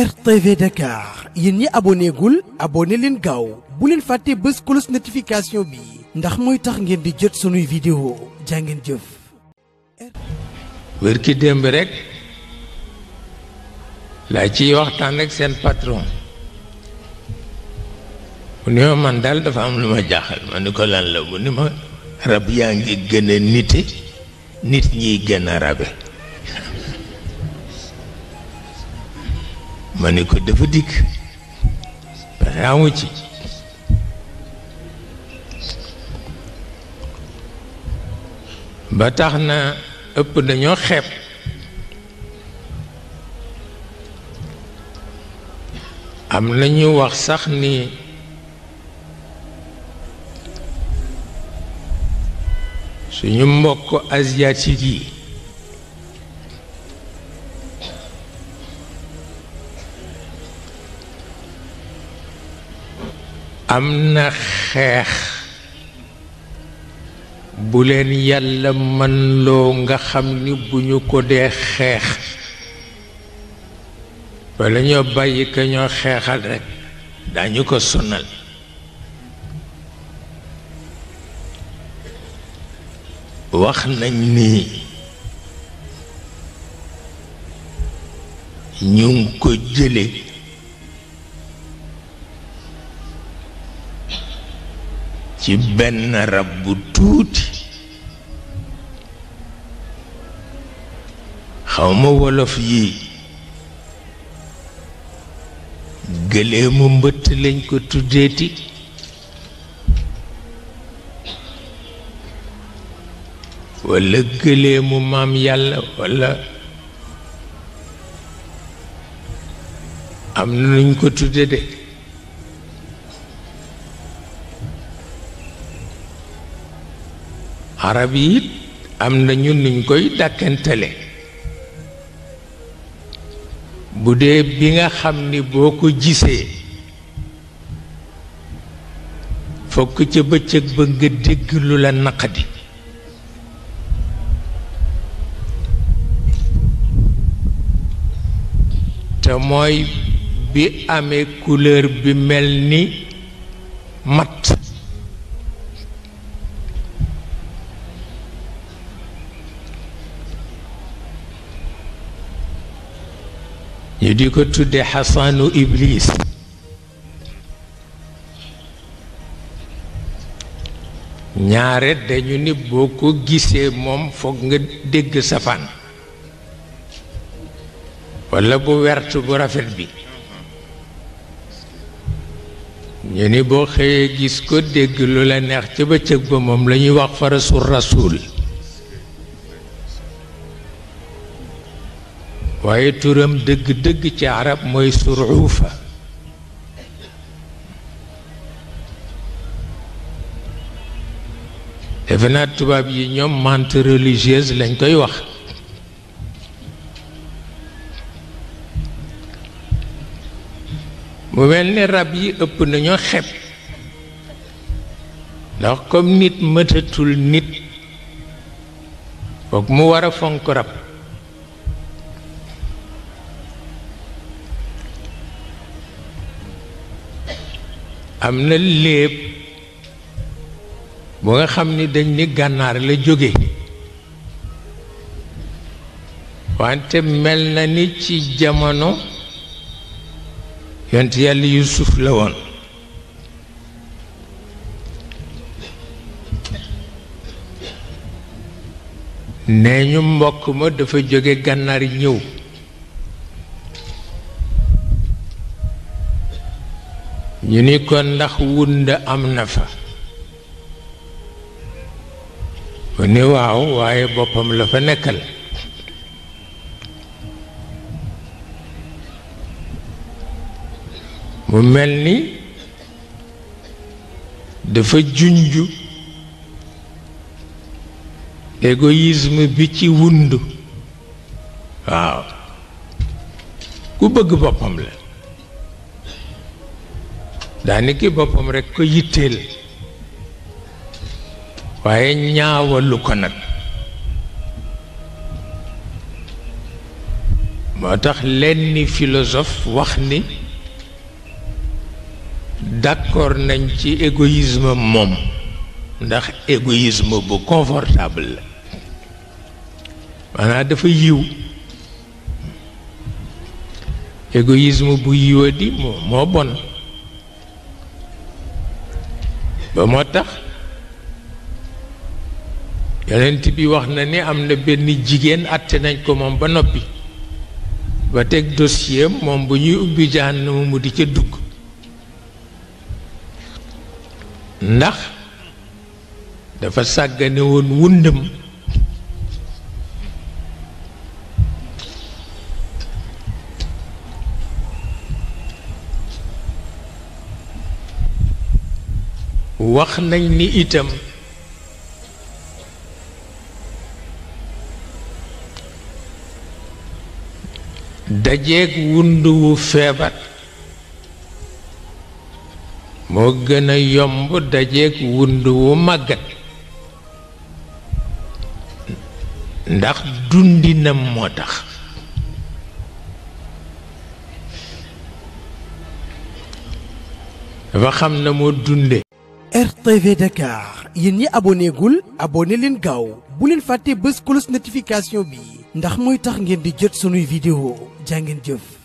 RTV Dakar yéen ñi abonné gul abonné leen gaaw bu leen fàtte bës cloche notification bi ndax mooy tax ngeen di jot sunuy vidéo jàngeen jëf. wër ki démb rek laa ciy waxtaan ak seen patron mu ni ma man daal dafa am lu ma jaaxal ma ni ko lan la mu ni ma rab yaa ngi gën a nite nit ñiy gën a rabe ma ni ko dafa dikk pexe amu ci ba tax na ëpp dañoo xeeb am nañu wax sax ni suñu mbokk asiatique yi am na xeex bu leen yàlla mën loo nga xam ni bu ñu ko dee xeex walla ñoo bàyyi ka ñoo xeexal rekk dañu ko sonal wax nañ ni ñu ngi ko jële ci benn rab bu tuuti xawma wolof yi geulémou mbëtt lañ ko tuddeeti walla geulémou mame yalla walla am na nuñ ko tudde de arab yi it am nañu nuñ koy dàkkantale bu dee bi nga xam ni boo ko gisee fokk ca bëccëg ba nga dégg lu la naqadi te mooy bi amee couleur bi mel ni matt ñu di ko tudde xasaanu iblis ñaare dañu ni boo ko gisee moom foog nga dégg safaan walla bu wert bu rafet bi ñu ni boo xëyee gis ko dégg lu la neex ca bëccëg ba moom la ñuy wax farasul rasul waaye turam dëgg-dëgg ci arab mooy suruufa defe naa tubaab yi ñoom mante religieuse lañ koy wax mu mel ni rab yi ëpp nañoo xeb ndax comme nit mëtatul nit foog mu war a fonk rab am na léeb bu nga xam ni dañ ni gànnaar la jóge wante mel na ni ci jamono yonent yàlla Yuusuf la woon nee ñu mbokk ma dafa jóge gànnaar ñëw ñu ni ko ndax wunda am na fa mu ni waaw waaye boppam la fa nekkal mu mel ni dafa junju égoïsme bi ci wund waaw ku bëgg boppam la daaniki boppam rekk ko yitteel waaye ñaawalu ko nag moo tax lenn philosophe wax ni d'accord nañ ci égoïsme moom ndax égoïsme bu confortable la maanaam dafa yiw égoïsme bu yiwadi moo bon ba moo tax yonent bi wax na ni am na benn jigéen àtte nañ ko moom ba noppi ba teg dossier moom bu ñuy ubbi jahannama mu di ca dugg ndax dafa sàggane woon wundam wax nañ ni itam dajeeg wund wu feebar moo gën a yomb dajeeg wund wu màggat ndax dundinam moo tax dafa xam na moo dunde RTV Dakar yéen ñi abonné gul abonné leen gaaw bu leen fàtte bës cloche notification bi ndax mooy tax ngeen di jot sunuy vidéo jaa ngeen jëf